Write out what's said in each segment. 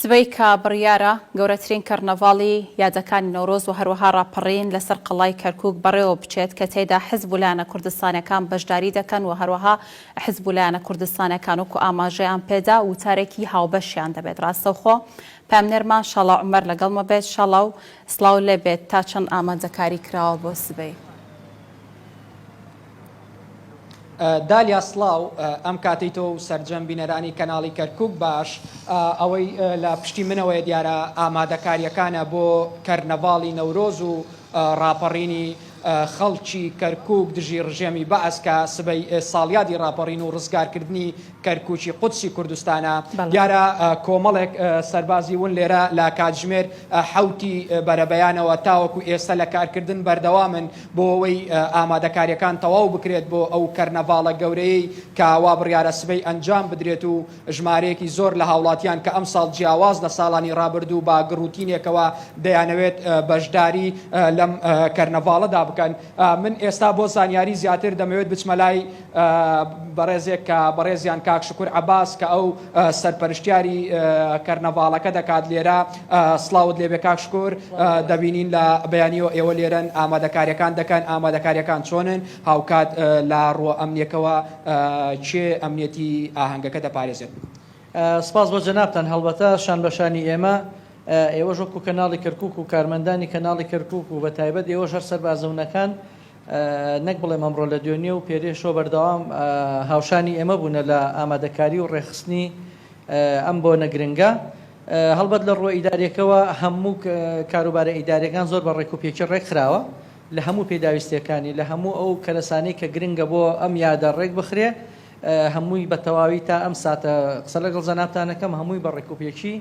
سبەی کە بڕیارە گەورەترین کەرنەڤاڵی یادەکانی نەورۆز و هەروەها ڕاپەڕین لەسەر قەڵای کەرکوک بەڕێوە بچێت کە تێیدا حزب و لایەنە کوردستانیەکان بەشداری دەکەن و هەروەها حزب و لایەنە کوردستانیەکان وەکو ئاماژەیان پێدا وتارێکی هاوبەشیان دەبێت ڕاستەوخۆ پەیامنێرمان شاڵاو عومەر لەگەڵمە بێت شاڵاو سڵاو لێبێت تا چەند ئامادەکاری کراوە بۆ سبەی؟ دالیا سڵاو، ئەم کاتەی تۆ و سەرجەم بینەرانی کەناڵی کەرکوک باش، ئەوەی لە پشتی منەوەیە دیارە ئامادەکارییەکانە بۆ کەرنەڤاڵی نەورۆز و ڕاپەڕینی خەڵکی کەرکوک دژی ڕژێمی بەعس کە سبەی ساڵیادی ڕاپەڕین و ڕزگارکردنی کەرکوکی قودسی کوردستانە. دیارە کۆمەڵێک سەربازی ون لێرە لە کاتژمێر حەوتی بەرەبەیانەوە تاوەکو ئێستا لە کارکردن بەردەوامن بۆ ئەوەی ئامادەکارییەکان تەواو بکرێت بۆ ئەو کەرنەڤاڵە گەورەیەی کە وا بڕیارە سبەی ئەنجام بدرێت و ژمارەیەکی زۆر لە هاوڵاتیان کە ئەمساڵ جیاواز لە ساڵانی ڕابردوو بە گڕوتینێکەوە دەیانەوێت بەشداری لەم کەرنەڤاڵەدا بکەن. من ئێستا بۆ زانیاری زیاتر دەمەوێت بچمە لای بەڕێزێک کە بەڕێزیان کاک شکور عەباس کە ئەو سەرپەرشتیاری کەرنەڤاڵەکە دەکات لێرە. سڵاوت لێبێ کاک شکور، دەبینین لە بەیانیەوە ئێوە لێرەن ئامادەکاریەکان دەکەن، ئامادەکاریەکان چۆنن؟ هاوکات لە ڕووە ئەمنیەکەوە کێ ئەمنیەتی ئاهەنگەکە دەپارێزێت؟ سپاس بۆ جەنابتان، هەڵبەتە شان بە شانی ئێمە ئێوەش وەکو کەناڵی کەرکوک و کارمەندانی کەناڵی کەرکوک و بە تایبەت ئێوەش هەر سەربازەونەکان نەک بڵێم ئەمڕۆ لە دوێنێ و پێرێشەوە بەردەوام هاوشانی ئێمە بوونە لە ئامادەکاری و ڕێکخستنی ئەم بۆنە گرنگە. هەڵبەت لە ڕووە ئیداریەکەوە هەموو کاروبارە ئیداریەکان زۆر بە ڕێکوپێکی ڕێکخراوە لە هەموو پێداویستیەکانی لە هەموو ئەو کەرەسانەی کە گرنگە بۆ ئەم یادە ڕێک بخرێ هەمووی بە تەواوی تا ئەم ساتە قسە لەگەڵ جەنابتانەکەم هەمووی بە ڕێکوپێکی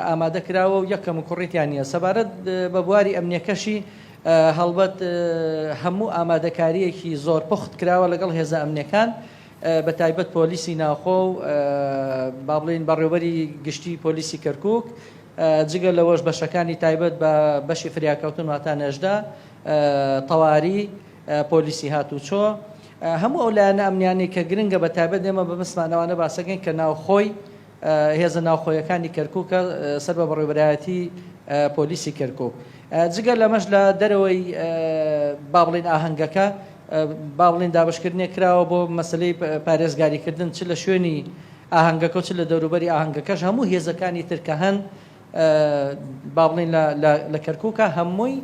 ئامادە کراوە و یەک کەموکوڕی تیا نییە. سەبارەت بە بواری ئەمنییەکەشی هەڵبەت هەموو ئامادەکارییەکی زۆر پوخت کراوە لەگەڵ هێزە ئەمنییەکان بە تایبەت پۆلیسی ناوخۆ و با بڵێین بەڕێوبەری گشتی پۆلیسی کەرکووک جگە لەوەش بەشەکانی تایبەت بە بەشی فریاکەوتن واتا نەژدە تەواری پۆلیسی هاتووچۆ هەموو ئەو لایەنە ئەمنیانەی کە گرنگە بە تایبەت ئێمە بە مەبەستمان ئەوانە باسەکەین کە ناوخۆی هێزە ناوخۆیەکانی کەرکووکە سەر بە بەڕێوەبەرایەتی پۆلیسی کەرکووک. جگە لەمەش لە دەرەوەی با بڵێین ئاهەنگەکە با بڵێین دابەشکردنێک کراوە بۆ مەسەلەی پارێزگاریکردن چ لە شوێنی ئاهەنگەکە و چ لە دەوروبەری ئاهەنگەکەش هەموو هێزەکانی تر کە هەن با بڵێین لە کەرکووکە هەمووی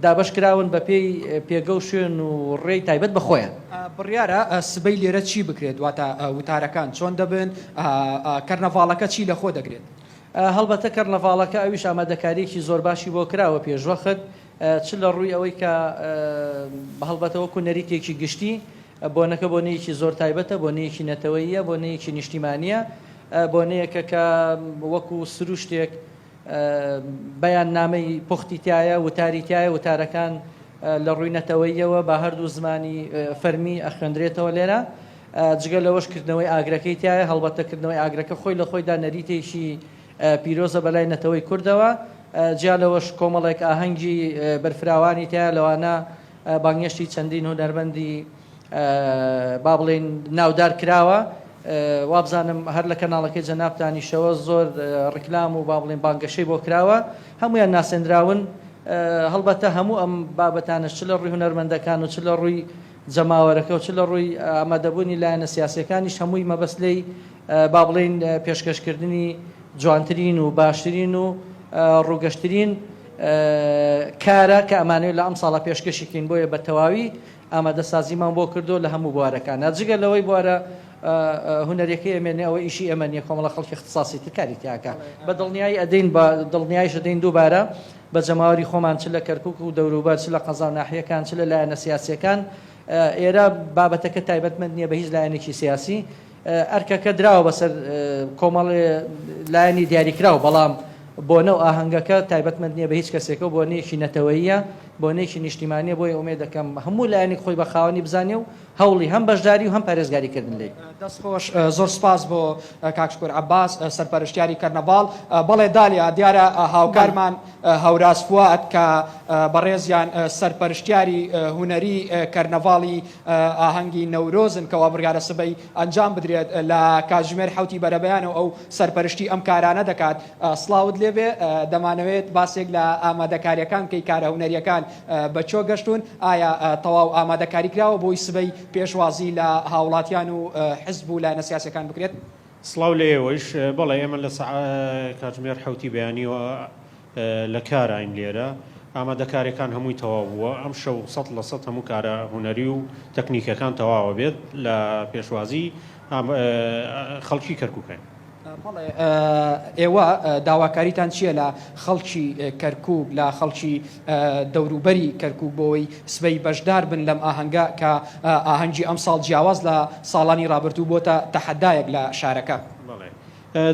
دابەش کراون بە پێی پێگە و شوێن و ڕێی تایبەت بە خۆیان. بڕیارە سبەی لێرە چی بکرێت؟ واتە وتارەکان چۆن دەبن؟ کەرنەڤاڵەکە چی لەخۆ دەگرێت؟ هەڵبەتە کەرنەڤاڵەکە ئەویش ئامادەکارییەکی زۆر باشی بۆ کراوە پێشوەخت، چ لە ڕووی ئەوەی کە هەڵبەتە وەکوو نەریتێکی گشتی بۆنەکە بۆنەیەکی زۆر تایبەتە، بۆنەیەکی نەتەوەییە، بۆنەیەکی نیشتیمانییە، بۆنەیەکە کە وەکوو سروشتێک بەیاننامەی پوختی تیایە، وتاری تیایە، وتارەکان لە ڕووی نەتەوەییەوە بە هەردوو زمانی فەرمی ئەخوێندرێتەوە لێرە. جگە لەوەش کردنەوەی ئاگرەکەی تیایە، هەڵبەتە کردنەوەی ئاگرەکە خۆی لە خۆیدا نەریتێکی پیرۆزە بەلای نەتەوەی کوردەوە. جیا لەوەش کۆمەڵێک ئاهەنگی بەرفراوانی تیایە، لەوانە بانگێشتی چەندین هونەرمەندی با بڵێین ناودار کراوە وابزانم هەر لە کەناڵەکەی جەنابتانیشەوە زۆر ڕیکلام و با بڵێین بانگەشەی بۆ کراوە هەمویان ناسێنراون هەڵبەتە هەموو ئەم بابەتانەش چ لە ڕووی هونەرمەندەکان و چ لە ڕووی جەماوەرەکە و چ لە ڕووی ئامادەبوونی لایەنە سیاسیەکانیش هەمووی مەبەست لێی با بڵێین پێشکەشکردنی جوانترین و باشترین و ڕووگەشترین کارە کە ئەمانەوێت لە ئەمساڵا پێشکەشی کەین بۆیە بە تەواوی ئامادەسازیمان بۆ کردووە لە هەموو بوارەکانا جگە لەوەی بوارە هونەریەکەی ئەمێنێ ئەوە ئیشی ئێمە نیە کۆمەڵە خەڵکی اختصاصی تر کاری تیاکا بە دڵنیایی ئەدەین بە دڵنیایش ئەدەین دووبارە بە جەماوەری خۆمان چ لە کەرکوک و دەوروبەر چ لە قەزا و ناحیەکان چ لە لایەنە سیاسیەکان ئێرە بابەتەکە تایبەتمەند نیە بە هیچ لایەنێکی سیاسی ئەرکەکە دراوە بەسەر کۆمەڵێ لایەنی دیاریکراو، بەڵام بۆنە و ئاهەنگەکە تایبەتمەند نییە بە هیچ کەسێکەوە، بۆنەیەکی نەتەوەییە. بۆنەیەکی نیشتیمانیە بۆیە ئومێد دەکەم هەموو لایەنێک خۆی بە خاوەنی بزانێ و هەوڵی هەم بەشداری و هەم پارێزگاری کردن لێی. دەست خۆش زۆر سوپاس بۆ کاک شکور عەباس سەرپەرشتیاری کەرنەڤاڵ. بەڵێ دالیا دیارە هاوکارمان هەوراز فواد کە بەڕێزیان سەرپەرشتیاری هونەری کەرنەڤاڵی ئاهەنگی نەورۆزن کەوا بڕیارە سبەی ئەنجام بدرێت لە کاتژمێر حەوتی بەرەبەیانەوە ئەو سەرپەرشتی ئەم کارانە دەکات. سڵاوت لێبێ دەمانەوێت باسێک لە ئامادەکاریەکان بکەی کارە هونەریەکان بە کوێ گەشتوون ئایا تەواو ئامادەکاری کراوە بۆی سبەی پێشوازی لە هاوڵاتیان و حزب و لایەنە سیاسیەکان بکرێت؟ سڵاو لە ئێوەیش، بەڵێ ئێمە لە سەعا کاتژمێر حەوتی بەیانیەوە لە کاراین لێرە، ئامادەکاریەکان هەمووی تەواو بووە، ئەمشەو 100% هەموو کارە هونەری و تەکنیکەکان تەواوە بێت لە پێشوازی خەڵکی کەرکوکین. بەڵێ ئێوە داواکاریتان چییە لە خەڵکی کەرکوک، لە خەڵکی دەوروبەری کەرکوک بۆوەی سبەی بەشدار بن لەم ئاهەنگە کە ئاهەنگی ئەمساڵ جیاواز لە ساڵانی ڕابردوو بۆتە تەحەدایەک لە شارەکە؟ بەڵێ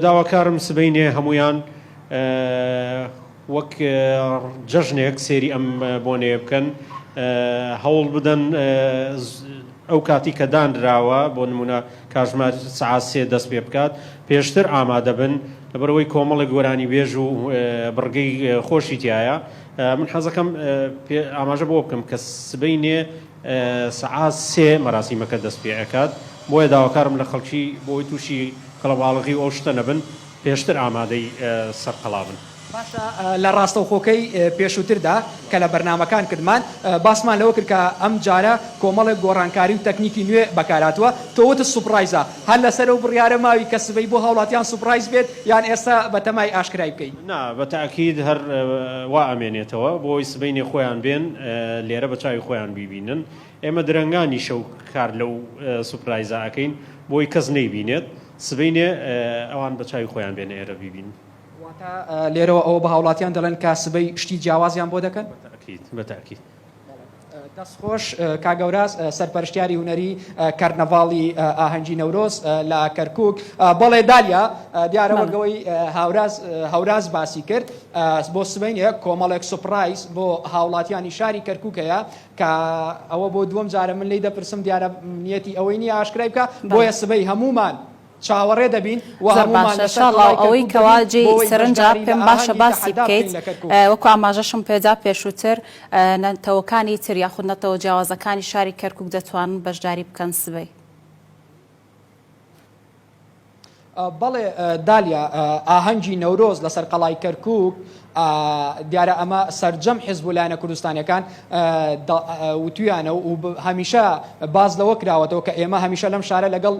داواکارم سبەینێ هەموویان وەک جەژنێک سەیری ئەم بۆنەیە بکەن، هەوڵ بدەن ئەو کاتی کە دانراوە بۆ نمونە کاژمار سەعات سێ دەست پێ بکات پێشتر ئامادە بن لەبەرئەوەی کۆمەڵێک گۆرانیبێژ و بڕگەی خۆشی تایە من حەزەکەم ئاماژە بۆ بکەم کە سبەینێ سەعات سێ مەراسیمەکە دەست پێ ئەکات بۆیە داواکارم لە خەڵکی بۆی تووشی قەڵەباڵغی و ئەو شتە نەبن پێشتر ئامادەی سەر قەڵا بن. باشە لە ڕاستەوخۆکەی پێشووتردا کە لە بەرنامەکان کردمان باسمان لەوە کرد کە ئەم جارە کۆمەڵێک گۆڕانکاری و تەکنیکی نوێ بەکارهاتووە، تۆ وتت سوپڕایزە، هەر لەسەر ئەو بڕیارە ماوی کە سبەی بۆ هاوڵاتیان سوپڕایز بێت یان ئێستا بەتەمای ئاشکرای بکەی؟ نا بە تەئکید هەر وا ئەمێنێتەوە بۆ ئەوەی سبەینێ خۆیان بێن لێرە بە چاوی خۆیان بیبینن، ئێمە درەنگانی شەو کار لەو سوپرایزە ئەکەین بۆ ئەوەی کەس نەیبینێت، سبەینێ ئەوان بە چاوی خۆیان بێنە ئێرە بیبینن. واتە لێرەوە ئەوە بە هاوڵاتیان دەڵێن کە سبەی شتی جیاوازیان بۆ دەکەن؟ بە تەئکید، بە تەئکید. دەست خۆش کاک هەوراز سەرپەرشتیاری هونەری کەرنەڤاڵی ئاهەنگی نەورۆز لە کەرکوک. بەڵێ دالیا، دیارە وەک ئەوەی هاوراز هەوراز باسی کرد بۆ سبەینێ کۆمەڵێک سوپرایز بۆ هاوڵاتیانی شاری کەرکوک هەیە کە ئەوە بۆ دووەم جارە من لێی دەپرسم دیارە نیەتی ئەوەی نییە ئاشکرای بکا بۆیە سبەی هەموومان چاوەڕێ دەبین و زۆر هەموومان باشە لەسەر شاڵاو قەڵای ئەوەی کەرکوک کەوا دەبین جێی بۆ ئەوەی سەرنجە بەشداری لە پێم باشە ئاهەنگی باسی تەحەدا بکەیت بکەین لە کەرکوک. وەکو ئاماژەشم پێدا پێشووتر نەتەوەکانی تر یاخود نەتەوە جیاوازەکانی شاری کەرکوک دەتوانن بەشداری بکەن سبەی. بەڵێ دالیا، ئاهەنگی نەورۆز لەسەر قەڵای کەرکوک، دیارە ئەمە سەرجەم حزب و لایەنە کوردستانیەکان وتویانە و هەمیشە باس لەوە کراوەتەوە کە ئێمە هەمیشە لەم شارە لەگەڵ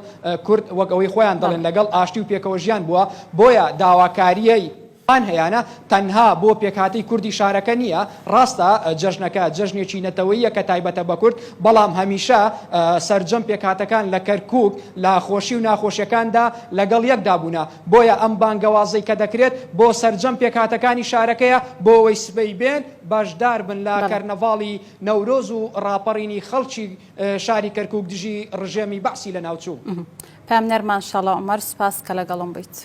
کورد وەک ئەوەی خۆیان دەڵێن لەگەڵ ئاشتی و پێکەوە ژیان بووە، بۆیە داواکاریی ئەوان هەیانە تەنها بۆ پێکهاتەی کوردی شارەکە نییە، ڕاستە جەژنەکە جەژنێکی نەتەوەییە کە تایبەتە بە کورد، بەڵام هەمیشە سەرجەم پێکهاتەکان لە کەرکوک لە خۆشی و ناخۆشیەکاندا لەگەڵ یەکدا بوونە، بۆیە ئەم بانگەوازەی کە دەکرێت بۆ سەرجەم پێکهاتەکانی شارەکەیە بۆ ئەوەی سبەی بێن بەشدار بن لە کەرنەڤاڵی نەورۆز و ڕاپەڕینی خەڵکی شاری کەرکوک دژی ڕژێمی بەعسی لەناوچوو. پەیامنێرمان شاڵاو عومەر سوپاس کە لەگەڵم بوویت.